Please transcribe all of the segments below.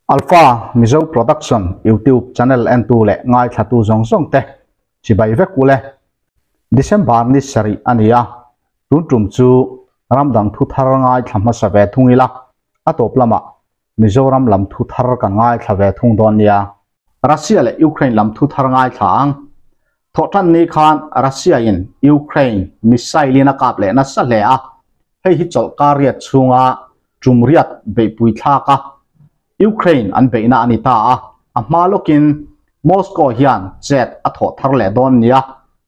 Alpha Mizo Production YouTube channel entu leh ngaithlatu zawng zawng te chibai vek ule. December ni sarih a ni a, tun tum chu ramdang thu thar ngaithla hmasa ve thung ila, a tawp lamah Mizoram lam thu thar kan ngaithla ve thung dawn nia. Russia leh Ukraine lam thu thar ngaithla ang. Thawhtan ni khan Russia in Ukraine missile in a kap leh nasa hle a, hei hi chawlhkar riat chhunga tum riat beihpui thlak a, Ukraine an beihna a ni ta a, a hma lawkin Moscow hian chet a thawh thar leh dawn nia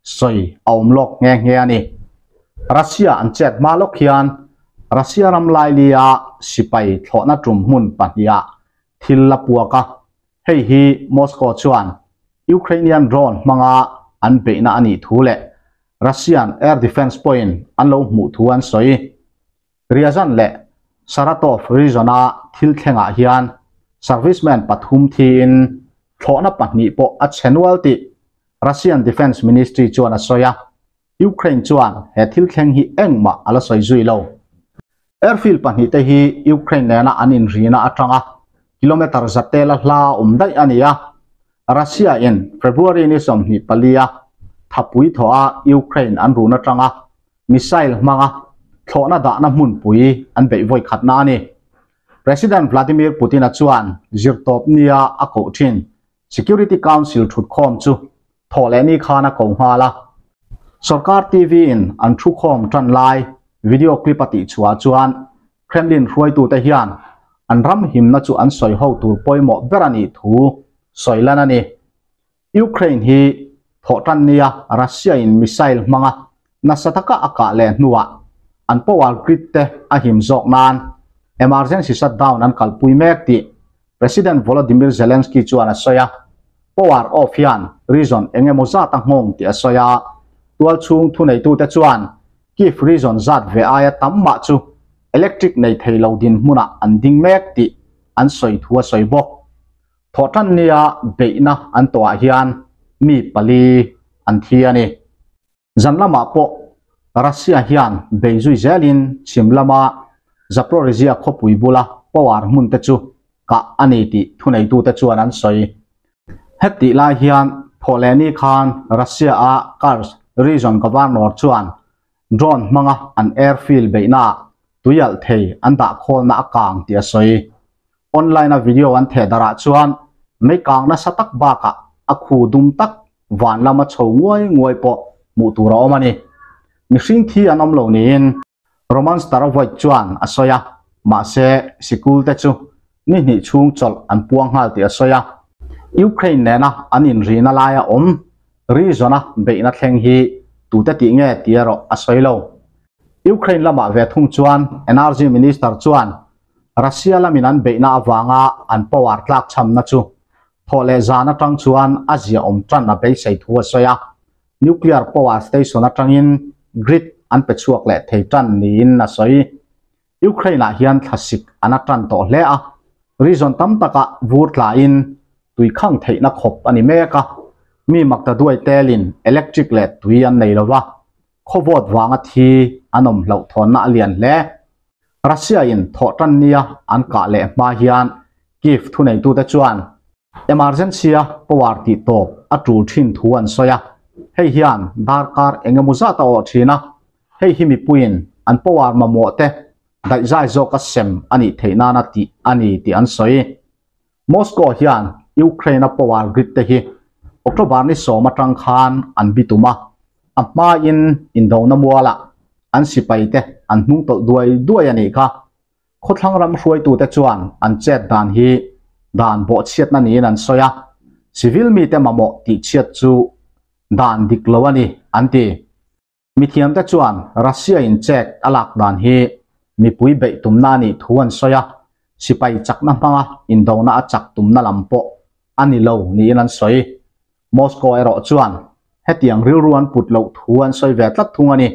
sawi a awm lawk nghe nghe a ni. Russia an chet hma lawk hian Russia ram lailia sipai thlawhna tum hmun pahnihah thil la puak a, hei hi Moscow chuan Ukrainian drone hmanga an beihna a nih thu leh Russian air defence pawhin an lo hmuh thu an sawi. Ryazan leh Saratov region-a thil thlengah hian serviceman pathum thiin thlawhna pahnih pawh a chhe nual tih Russian Defence Ministry chuan a sawi a. Ukraine chuan he thil thleng hi engmah a la sawi zui lo. Airfield pahnihte hi Ukraine nena an inrina atanga kilometre za tela hla awm daih a ni a. Russia-in February ni 24-a thapui thawha Ukraine an run atanga missile hmanga thlawhna dahna hmunpui an beih vawi khatna a ni. President Vladimir Putin-a chuan zirtawp nia a koh thin Security Council thutkhawm chu thawh leh ni khan a ko nghal a. Sorkar TV-in an thukhawm tan lai video clip a tihchhuah chuan Kremlin hruaitute hian an ram himna chu an sawi ho tur pawimawh ber a nih thu sawi lan a ni. Ukraine hi thawhtan nia Russia-in missile hmanga nasa taka a kah leh hnuah an power grid te a him zawk nan emergency shutdown an kalpui mek tih President Volodymyr Zelensky chuan a sawi a. Power off hian region eng emaw zat a nghawng tih a sawi a. Tualchhung thuneitute chuan Kyiv region zat ve aia tam mah chu electric nei thei lo dinhmunah an ding mek tih an sawi thu a sawi bawk. Thawhtan nia beihna an tawhah hian mi pali an thi a ni. Zan lamah pawh Russia hian bei zui zelin chhim lama Zaporizhzhia khawpui bula power hmun te chu kah a ni tih thuneitute chuan an sawi. Hetih lai hian thawhlehni khan Russia-a Kursk region governor chuan drone hmanga an airfield beihnaah tuialh thei an dah khawlna a kang tih a sawi. Online a video an theh darah chuan mei kang nasa tak bakah a khu dum tak van lama chho nguai nguai pawh hmuh tur a awm a ni. Mihring thi an awm lo niin Roman Starovoit chuan a sawi a, mahse sikul te chu ni hnih chhung chawlh an puang nghal tih a sawi a. Ukraine nena an inrihna laia awm region-a beihna thleng hi tute tih nge tih erawh a sawi lo. Ukraine lamah ve thung chuan Energy Minister chuan Russia lamin an beihna avanga an power tlak chhamna chu thawh leh zan atang chuan a ziaawm tan a beisei thu a sawi a, nuclear power station atangin grid an pe chhuak leh thei tan niin a sawi. Ukraine-ah hian thlasik an a tan tawh hle a, region tam takah vur tlain tui khang theihna khawp a ni mek a, mi makta duai telin electric leh tui an nei lo va, khawvawt vanga thi an awm hlauhthawnna a lian hle. Russia-in thawhtan nia an kah leh hma hian Kyiv thuneitute chuan emergency-a power tih tawp a tul thin thu an sawi a, hei hian darkar eng emaw zat a awh thin a, hei hi mipuiin an power mamawh te daihzai zawka sem a nih theih nana tih a ni tih an sawi. Moscow hian Ukraine-a power grid te hi October ni sawm atang khan an bitum a, a hmain indona mualah an sipai te an hnung tawlh duai duai a nih kha. Khawthlang ram hruaitute chuan an chet dan hi dan bawhchhiatna niin an sawi a, civil mite mamawh tihchhiat chu dan dik lo a ni, an ti. Mithiamte chuan Russia-in chet a lak dan hi mipui beih tumna a nih thu an sawi a, sipai chakna hmanga indona a chak tumna lam pawh a ni lo niin an sawi. Moscow erawh chuan hetiang rilru an put loh thu an sawi ve tlat thung a ni.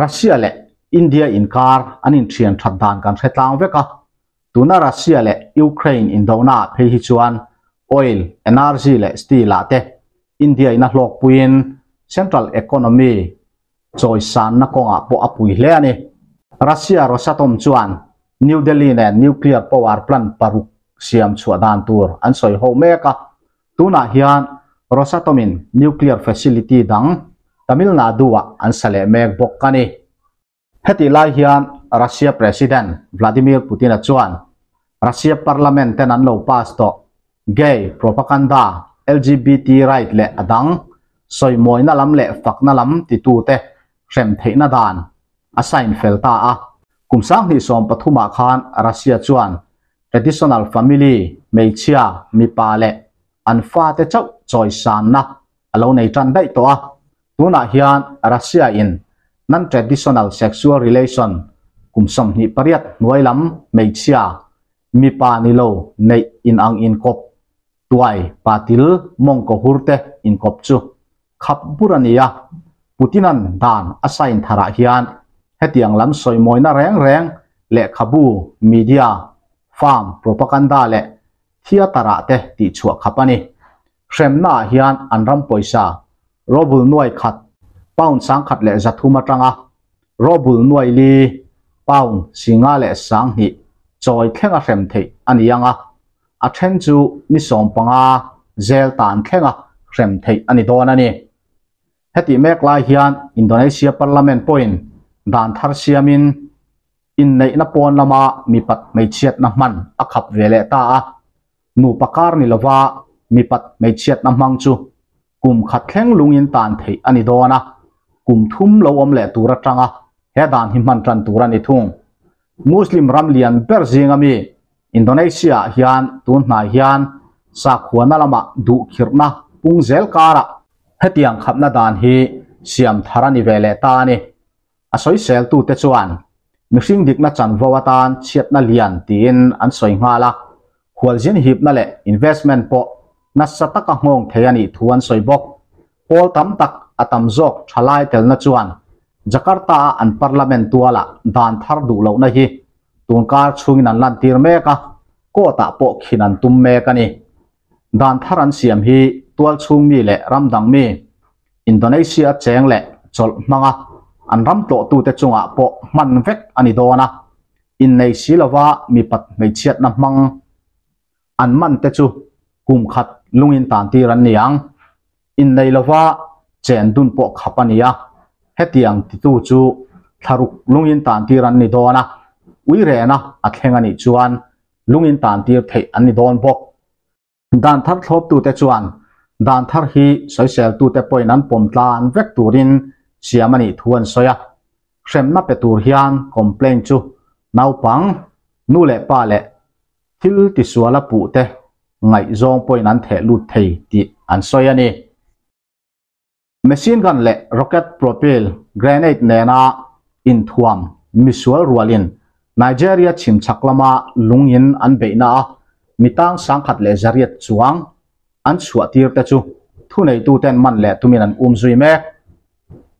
Russia leh India inkar an inthian that dan kan hre tlang vek a, tuna Russia leh Ukraine indonaah phei hi chuan oil, energy leh steel-ah te India-in a hlawkpuiin central economy chawisanna kawngah pawh a pui hle a ni. Russia Rosatom chuan New Delhi nen nuclear power plant paruk. siam chhuah dan tur an sawi ho mek a, tunah hian Rosatom-in nuclear facility dang Tamil Nadu-ah an sa leh mek bawk a ni. Hetih lai hian Russia President Vladimir Putin-a chuan Russia Parliament ten an lo pass tawh gay propaganda, LGBT right leh a dang sawimawina lam leh fakna lam titute hrem theihna dan a sign fel ta a. Kum 2013 ah khan Russia chuan traditional family, hmeichhia, mipa leh an fate chauh chawisanna a lo nei tan daih tawh a. Tunah hian Russia in non-traditional sexual relation kum 28 hnuai lam hmeichhia, mipa ni lo neih inang inkawp, tuai, patil, mawngkaw hur te inkawp chu khap bur a ni a. Putin-a'n dan a sign tharah hian hetiang lam sawimawina reng reng lehkhabu, media, farm, propaganda leh theatre-ah te tihchhuah khap a ni. Hremnaah hian an ram pawisa rouble nuai khat, pound 1300 atanga rouble nuai li, pound 52,000 chawi thlenga hrem theih a ni ang a, a then chu ni 15 zel tan thlenga hrem theih a ni dawn a ni. Hetih mek lai hian Indonesia Parliament pawhin dan thar siamin inneihna pawn lama mipat hmeichhiatna hman a khap ve leh ta a, nupa kar ni lova mipat hmeichhiatna hmang chu kum khat thleng lungin tan theih a ni dawn a, kum thum lo awm leh tur atanga he dan hi hman tan tur a ni thung. Muslim ram lian ber zinga mi Indonesia ah hian tun hnai hian sakhuana lamah duhkhirhna pung zel karah hetiang khapna dan hi siam thar a ni ve leh ta a ni. A sawiseltute chuan mihring dikna chanvo atan chhiatna lian tiin an sawi nghal a, khualzin hipna leh investment pawh nasa taka nghawng thei a nih thu an sawi bawk. Pawl tam tak a tam zawk thalai telna chuan Jakarta-a an parliament tualah dan thar duh lohna hi tunkar chhungin an lantir mek a, court-ah pawh khin an tum mek a ni. Dan thar an siam hi tualchhung mi leh ram dang mi Indonesia cheng leh chawlh hmanga an ram tlawhtute chungah pawh hman vek a ni dawn a, innei si lova mipat hmeichhiatna hmang an man te chu kum khat lungin tan tir an ni ang. Innei lova chen dun pawh khap a ni a, hetiang titu chu thlaruk lungin tan tir an ni dawn a, uirehna a thleng a nih chuan lungin tan tir theih an ni dawn bawk. Dan thar thlawptute chuan dan thar hi sawiseltute pawhin an pawm tlan vek turin siam a nih thu an sawi a. Hremna pe tur hian complaint chu naupang, nu leh pa leh thil tisuala puhte ngaihzawng pawhin an theh lut thei tih an sawi a ni. Machine gun leh rocket propel grenade nena inthuam misual rualin Nigeria chhimchhak lama lungin an beihna a mitang 1100 chuang an chhuah tir te chu thuneituten man leh tumin an um zui mek.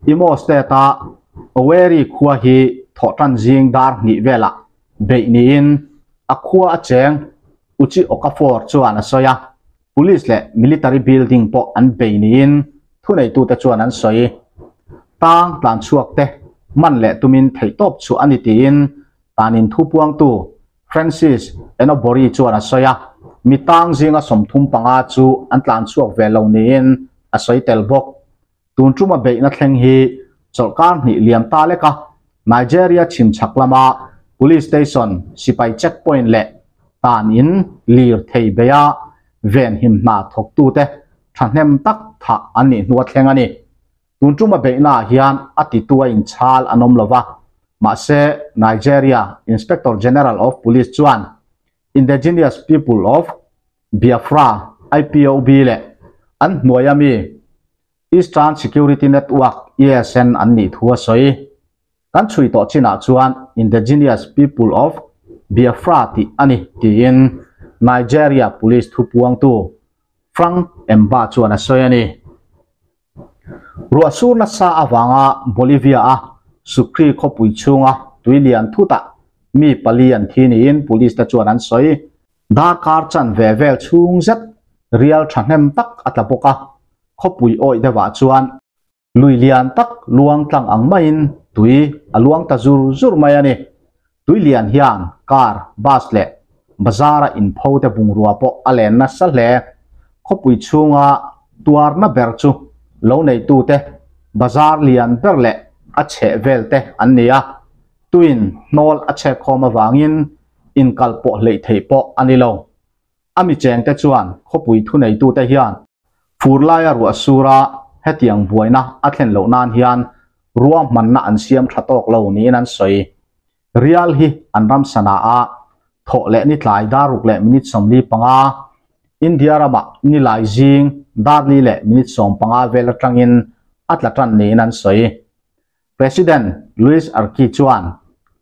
Imo State-a Owerri khua hi thawhtan zing dar hnih velah beih niin a khua a cheng Uchi Okafor chuan a sawi a. Police leh military building pawh an bei niin thuneitute chuan an sawi. Tang tlan chhuak te man leh tumin theihtawp chu a ni tiin tanin thupuangtu Francis Enobori chuan a sawi a, mi tang zinga 35 chu an tlan chhuak ve lo niin a sawi tel bawk. Tun tuma beihna thleng hi chawlhkar hnih liam ta lek a, Nigeria chhimchhak lama police station, sipai checkpoint leh tan in lir thei beia venhim hna thawktute thahnem tak thah an nih hnu a thleng a ni. Tun tuma beihnaah hian a titu a inchhal an awm lova, mahse Nigeria Inspector General of Police chuan Indigenous People of Biafra, IPOB, leh an hnuaia mi Eastern Security Network, ESN, an nih thu a sawi. Kan chhui tawh chinah chuan Indigenous People of Biafra tih a ni tiin Nigeria Police thupuangtu Frank Mba chuan a sawi a ni. Ruahsur nasa avanga Bolivia-a Sucre khawpui chhunga tui lian thutah mi pali an thi niin police te chuan an sawi. Darkar chan ve vel chhung zet rial thahnem tak a tla bawk a, khawpui awih deuhah chuan lui lian tak luang tlang ang maiin tui a luang ta zur zur mai a ni. Tui lian hian car, bus leh. Bazar-a inpho te bungrua pawh a len nasa hle. Khawpui chhunga tuarna ber chu lo neitute bazar lian ber leh a chheh vel te an ni a, tuin hnawl a chhek khawm avangin inkal pawh hleih theih pawh a ni lo. A mi chengte chuan khawpui thuneitute hian fur laia ruah sura hetiang buaina a thlen loh nan hian ruahmanna an siam tha tawk lo niin an sawi. Rial hi an ram sana a thawh leh ni tlai dar ruk leh minute 45, India ramah ni lai zing dar li leh minute 15 vel atangin a tla tan niin an sawi. President Luis Arce chuan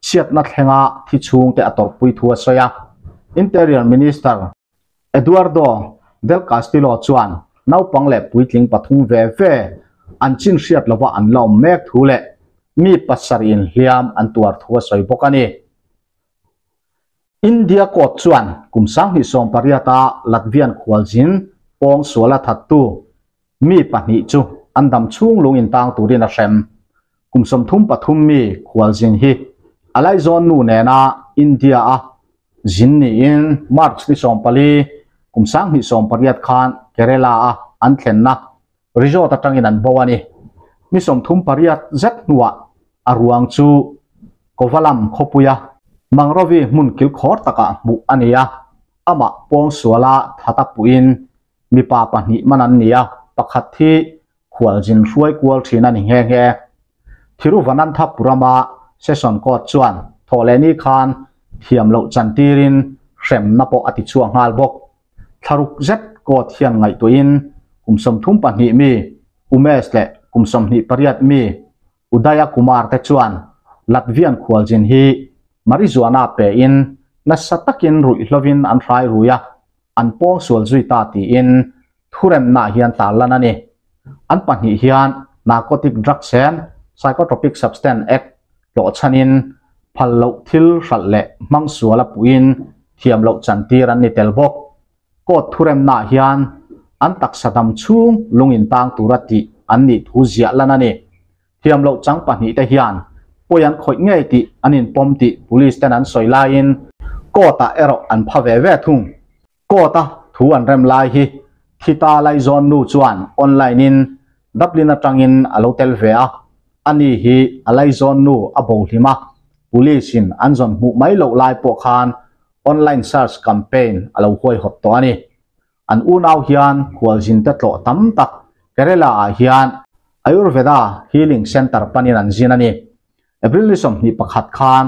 chhiatna thlenga thi chhungte a tawrhpui thu a sawi a, Interior Minister Eduardo del Castillo chuan naupang leh puitling pathum ve ve an chin hriat lova an la awm mek thu leh mi pasarih inhliam an tuar thu a sawi bawk a ni. India court chuan kum 2018-a Latvian khualzin pawng suala thattu Mi pahnih chu an dam chhung lung in tang turin a hrem. Kum 33 mi khualzin hi a laizawn nu nena India a zin niin March ni 14 kum 2018 khan Kerala a an thlenna resort atangin an bo a ni. Ni 38 zet hnuah a ruang chu Kovalam khawpuia Mangrovi hmun kilkhawr takah hmuh a ni a, amah pawngsuala thata puhin Mipa pahnih man an ni a, pakhat hi khualzin hruai kual thin a ni nghe nghe. Thiruvananthapuram-a Session Court chuan thawhlehni khan thiam loh chantirin hremna pawh a ti chhuak nghal bawk. Thlaruk zet court hian ngaihtuahin kum 32 mi Umesh leh kum 28 mi Udaya Kumar te chuan Latvian khualzin hi marijuana pein nasa takin ruihhlovin an hrai rui a, an pawng sual zui ta tiin thuremnaah hian tarlan a ni. An pahnih hian Narcotic Drugs and Psychotropic Substance Act tlawhchhanin phal loh thil hralh leh hmang sual a puhin thiam loh chantir an ni tel bawk. Court thuremnaah hian an taksa dam chhung lung intang tura tih an nih thu ziah lan a ni. Thiam loh chang pahnih te hian pawi an khawih ngei tih an inpawm tih police ten an sawi laiin court ah erawh an pha ve ve thung. Court a thu an rem lai hi Thita Laizawn nu chuan online in Dublin atangin a lo tel ve a, ani hi a Laizawn nu a bo hlim a, police in an zawn hmuh mai loh lai pawh khan online search campaign a lo huaihawt tawh a ni. An unau hian khualzin te tlawh tam tak Kerala ah hian Ayurveda Healing Centre panin an zin a ni. April ni 21 khan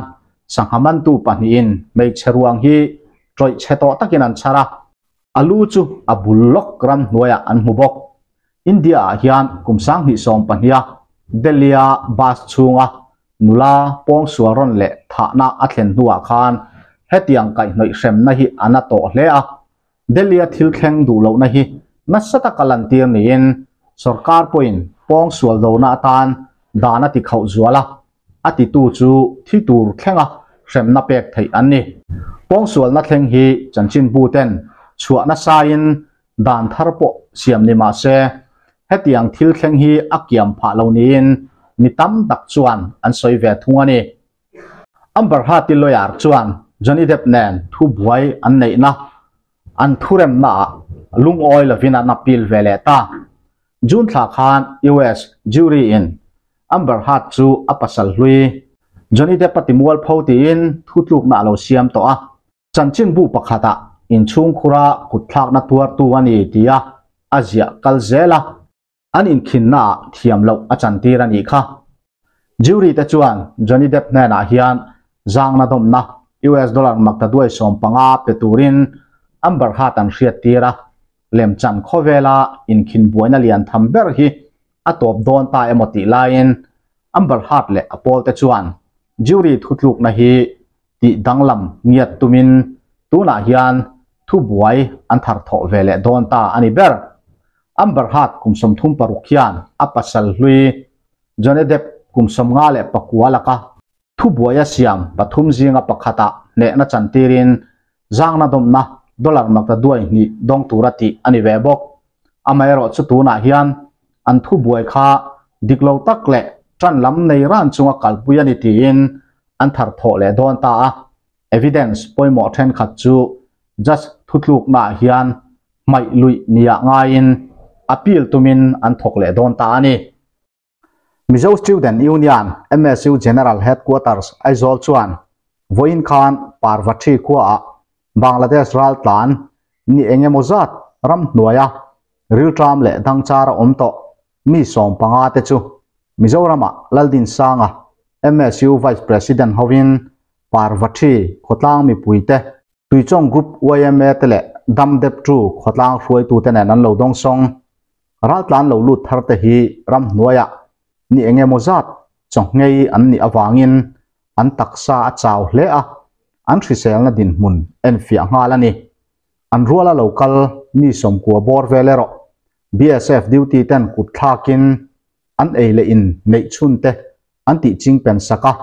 sangha mantu pahnihin hmeichhe ruang hi tawih chhe tawh takin an chhar a, a lu chu a bul lawk ram hnuaiah an hmu bawk. India ah hian kum 2012 a Delhi a bus chhunga nula pawngsual rawn leh thahna a thlen hnuah khan hetiang kaihhnawih hremna hi a na tawh hle a. Delhi-a thil thleng duh lohna hi nasa taka lantir niin sorkar pawhin pawngsual dona atan dan a ti khauh zual a, a titu chu thi tur thlenga hremna pek theih an ni. Pawngsualna thleng hi chanchinbu ten chhuah nasain dan thar pawh siam ni mah se, hetiang thil thleng hi a kiam phah lo niin mi tam tak chuan an sawi ve thung a ni. Amber Heard-i lawyer chuan Johnny Depp nen thu buai an neihna an thuremnaah lungawi lovin an appeal ve leh ta. June thla khan US jury-in Amber Heard chu a pasal hlui Johnny Depp-a timualpho tiin thutlukna a lo siam tawh a. Chanchinbu pakhatah inchhungkhura kutthlakna tuartu a ni tia a ziah kal zel a. An inkhinnaah thiam loh a chantir a nih kha. Jury te chuan Johnny Depp hnenah hian zangna dawmna US dollar makta duai 15 pe turin Amber Heard an hriattir a, lemchan khawvela inkhin buaina lian tham ber hi a tawp dawn ta emaw tih laiin Amber Heard leh a pawlte chuan jury thutlukna hi tih danglam ngiat tumin tunah hian thubuai an thar thawh ve leh dawn ta a ni ber. Amber Heard kum 36 hian a pasal hlui Johnny Depp kum 59 laka thubuai a siam pathum zinga pakhatah hnehna chantirin zangna dawmna dollar makta duai hnih dawng tura tih a ni ve bawk. Amaherawh chu tunah hian an thubuai kha dik lo tak leh tan lam nei ran chunga kalpui a ni tiin an thar thawh leh dawn ta a. Evidence pawimawh thenkhat chu judge thutluknaah hian hmaih luih nia ngaiin appeal tumin an thawk leh dawn ta a ni. Mizo Student Union, MSU General Headquarters, Aizawl chuan vawiin khan Parvathi khuaah Bangladesh raltlan ni engemaw zat ramhnuaia rilṭam leh dangchar a awm tawh mi 15 te chu Mizorama Laldinsanga, MSU Vice President hovin Parvathi khawtlang mipuite, Tuichawng Group yma te leh Dam Deptu khawtlang hruaitute nen an lo dawngsawng. Raltlan lo lut thar te hi ramhnuaiah ni engemaw zat chawnghei an nih avangin an taksa a chau hle a, an hriselna dinhmun enfiah nghal a ni. An ruala lo kal mi 90 bawr vel erawh BSF duty ten kut thlakin an ei leh in neih chhun te an tih ching pen sak a.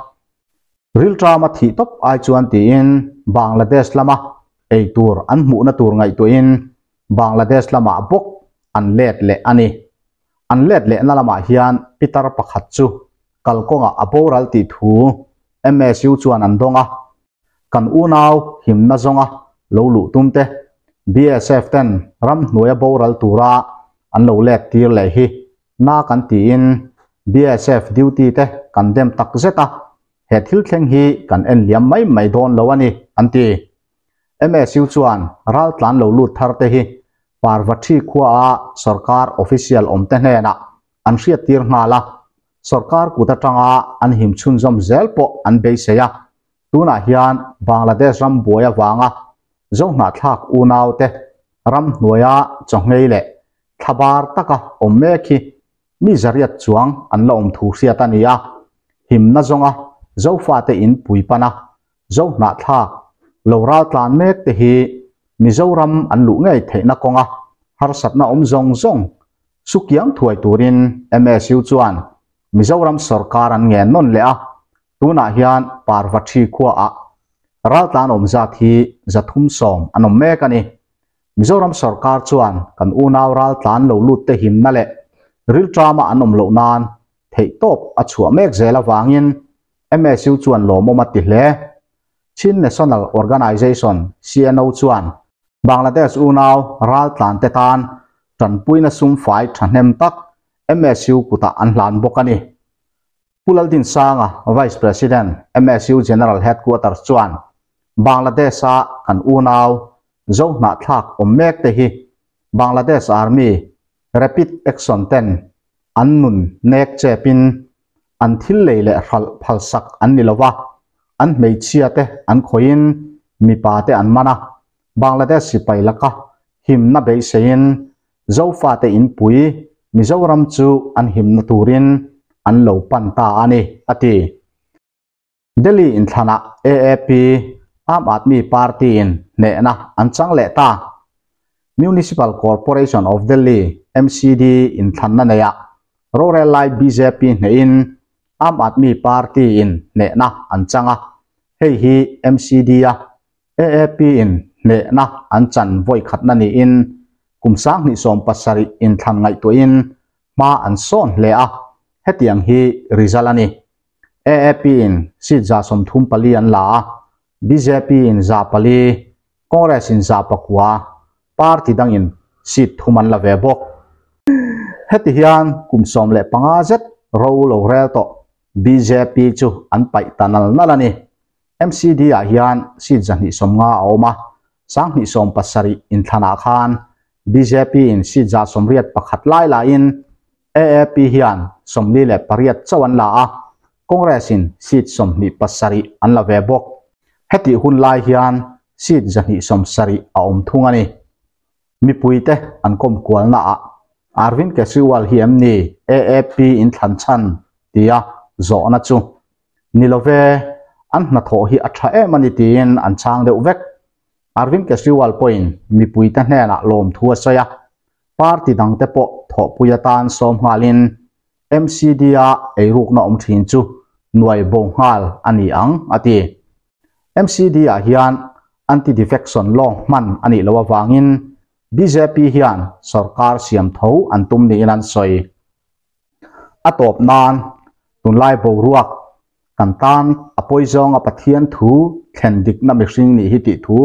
Rilṭama thih tawp ai chuan tiin Bangladesh lama ei tur an hmuhna tur ngaihtuahin Bangladesh lamah bawk an let leh a ni. An let lehna lamah hian pitar pakhat chu kalkawngah a boral tih thu MSU chuan an dawng a. Kan unau himna zawnga lo luh tum te BSF ten ramhnuaia boral tura an lo let tir leh hi na kan tiin BSF duty te kan dem tak zet a, he thil thleng hi kan en liam mai mai dawn lo a ni, an ti. MSU chuan raltlan lo lut thar te hi Parvathi khuaa sorkar official awm te hnenah an hriattir nghal a, sorkar kut atanga an him chhunzawm zel pawh an beisei a. Tunah hian Bangladesh ram buai avanga Zohnahthlak unaute ramhnuaia chawnghei leh thlabar taka awm mek hi mi zariat chuang an la awm thu hriat a ni a, himna zawnga Zofate in pui pana Zohnahthlak lo raltlan mek te hi Mizoram an luh ngei theihna kawnga harsatna awm zawng zawng sukiang thuai turin MSU chuan Mizoram sorkar an ngen nawn leh a, tunah hian Parvathi khuaah raltlan awm zat hi 310 an awm mek a ni. Mizoram sorkar chuan kan unau raltlan lo lut te himna leh rilṭama an awm loh nan theihtawp a chhuah mek zel avangin MSU chuan lawmawm a ti hle. Chin National Organization, CNO, chuan Bangladesh unau raltlan te tan tanpuina sumfai thahnem tak MSU kutah an hlan bawk a ni. Pu Laldinsanga, Vice President, MSU General Headquarters chuan Bangladesh-a kan unau Zohnahthlak awm mek te hi Bangladesh Army Rapid Action ten an nun nek chepin an thil lei leh hralh phalsak an ni lo va, an hmeichhia te an khawihin mipa te an man a, Bangladesh sipai laka himna beiseiin Zofate inpui Mizoram chu an himna turin an lo pan ta a ni, a ti. Delhi inthlanah AAP, Aam Aadmi Party-in hnehna an chang leh ta. Municipal Corporation of Delhi, MCD, inthlanna neiah rorel lai bjp hnehin Aam Aadmi Party-in hnehna an chang a, hei hi MCD-a AAP-in hnehna an chan vawi khatna niin kum 2017 inthlan ngaihtuahin hma an sawn hle a, hetiang hi result a ni. AAP in seat 34 an la a, bjp in 400, Congress in 900, party dangin seat 3 an la ve bawk. Heti hian kum 15 zet ro lo rel tawh bjp chu an paih ta nal nal a ni. MCD ah hian seat 250 a awm a, 2017 inthlanah khan bjp in seat 81 lai laiin AAP hian 48 chauh an la a, Congress in seat 27 an la ve bawk. Heti hun lai hian seat 270 a awm thung a ni. Mipuite an kawm kualna ah Arvind Kejriwal hi em ni AAP in thlan chhan tia zawhna chu ni love an hnathawh hi a tha em a ni tiin an chhang deuh vek. Arvind Kejriwal pawhin mipuite hnenah lawm thu a sawi a, party dangte pawh thawhpui atan sawm nghalin MCD a eirukna awm thin chu nuai bo nghal a ni ang a ti. MCD ah hian anti-defection law hman a nih loh avangin bjp hian sorkar siam tho an tum niin an sawi. A tawp nan tunlai boruak kan tan a A pawi zawnga Pathian thu thlen dikna mihring nih hi tih thu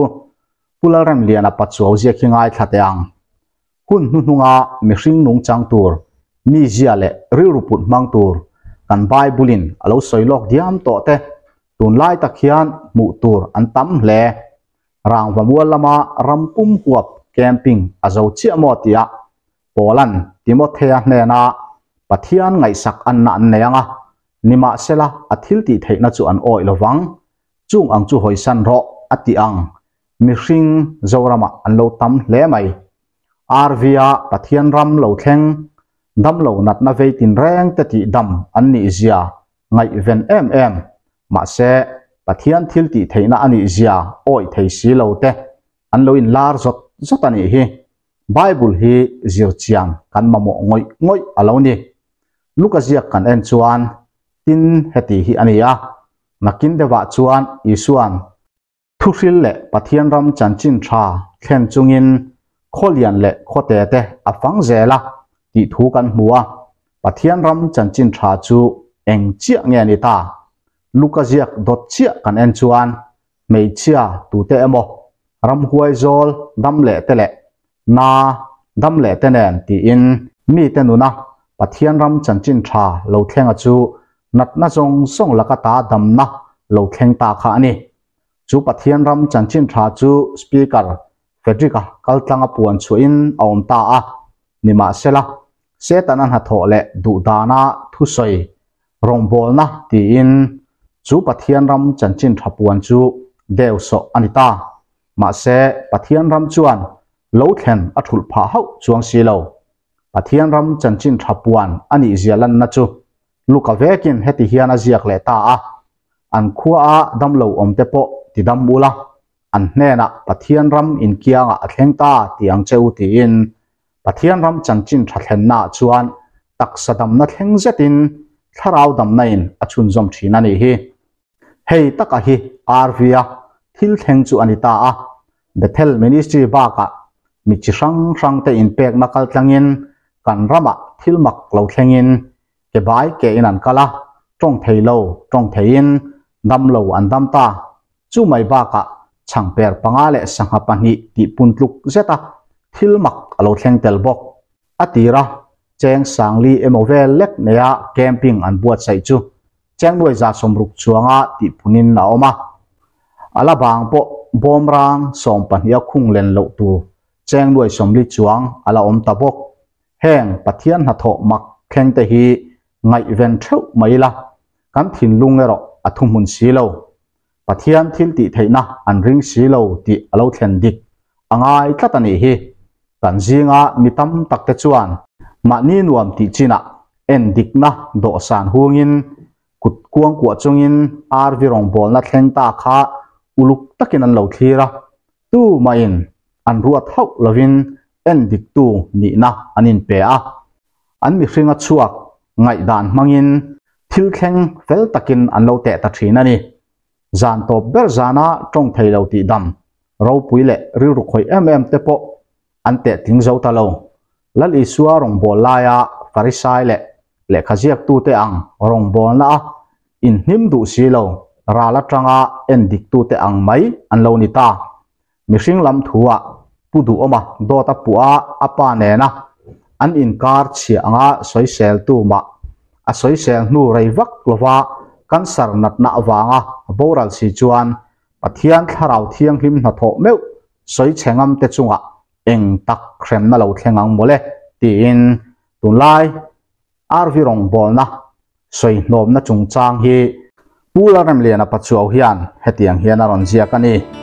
Pu Lalremliana Pachuau ziak hi ngaithla teh ang. Hun hnuhnunga mihring nungchang tur, mizia leh rilru put hmang tur kan Bible-in a lo sawi lawk diam tawh te tunlai tak hian hmuh tur an tam hle. Rangva mual lama ram pum huap camping a zo chiah maw tia Paula'n Timothea hnena Pathian ngaihsak anna an nei ang a, nimahsela a thil tih theihna chu an awih lovang, chung ang chu hawisan rawh a ti ang, mihring Zoramah an lo tam hle mai. RV-a Pathian ram lo thleng, damlo natna vei tinreng te tih dam an nih zia ngaihven em em, mahse Pathian thil tih theihna a nih zia awih thei si lo te an lo inlar zawt zawt a nih hi. Bible hi zir chian kan mamawh ngawih ngawih a lo ni. Luka ziak kan en chuan tin heti hi a ni a, nakin deuhah chuan Isua'n thuhril leh Pathian ram chanchin tha thlen chungin khawlian leh khawte te a fang zel a tih thu kan hmu a, Pathian ram chanchin tha chu eng chiah nge ni ta? Luka ziak dawt chiah kan en chuan hmeichhia tute emaw ramhuai zawl dam leh te leh na dam leh te nen tiin mite nuna Pathian ram chanchin tha lo thlenga chu natna zawng zawng laka ta damna lo thleng ta kha a ni. Chu Pathian ram chanchin tha chu Speaker Frederick-a kaltlanga puan chhuahin a awm ta a, nimahsela Setana hnathawh leh duhdana thusawi rawngbawlna tiin chu Pathian ram chanchin tha puan chu deu sawh a ni ta. Mahse, Pathian ram chuan lo thlen a thulh phah hauh chuang si lo. Pathian ram chanchin tha puan a nih zia lanna chu Luka vekin heti hian a ziak leh ta a, An khuaa damlo awmte pawh ti dam ula, an hnenah Pathian ram inkiangah a thleng ta tih ang che u tiin Pathian ram chanchin tha thlennaah chuan taksa damna thleng zetin thlarau damna in a chhunzawm thin a nih hi. Hei taka hi RV-a thil thleng chu a ni ta a, Bethel Ministry bakah mi chi hrang hrang te inpekna kaltlangin kan ramah thil mak lo thlengin ke bai ke in an kal a, tawng thei lo tawng theiin dam lo an dam ta. Chu mai bakah chhangper panga leh sangha pahnih tih pun tluk zeta thil mak a lo thleng tel bawk. A tira cheng Sangli emaw vel lek neia camping an buatsaih chu chengnuai 160 chuanga tih punin a awm a. A la bang pawh bawmrang 12 a khung len loh tur chengnuai 40 chuang a la awm ta bawk. Heng Pathian hnathawh mak thleng te hi ngaihven theuh mai ila, kan thinlung erawh a thuhmun si lo. Pathian thil tih theihna an ring si lo tih a lo thlen dik a ngai tlat a nih hi. Kan zinga mi tam tak te chuan mahni nuam tih chinah en dikna dawhsan hungin kut kuangkuah chungin RV rawngbawlna thleng ta kha uluk takin an lo thlir a, tumahin an ruat hauh lovin en diktu nihna an inpe a. An mihringa chhuak ngaihdan hmangin thil thleng fel takin an lo teh ta thin a ni. Zan tawp ber zana tawng thei lo tih dam ropui leh rilru khawih em em te pawh an teh tling zo ta lo. Lal Isua rawngbâwl laia Farisai leh lehkha ziaktute ang rawngbâwlna a inhnim duh si lo ral atanga en diktute ang mai an lo ni ta. Mihring lam thu-ah Pu Duhawma dawt a puh a, a pa nena an inkar chhia anga sawiseltu mah a sawisel hnu rei vak lova cancer natna avanga a boral si chuan Pathian Thlarau Thianghlim hnathawh meuh sawi chhe ngam te chungah eng tak hremna lo thleng ang mawle tiin tunlai RV rawngbawlna sawihnawmna chungchang hi Pu Lalremliana Pachuau hian hetiang hian a rawn ziak a ni.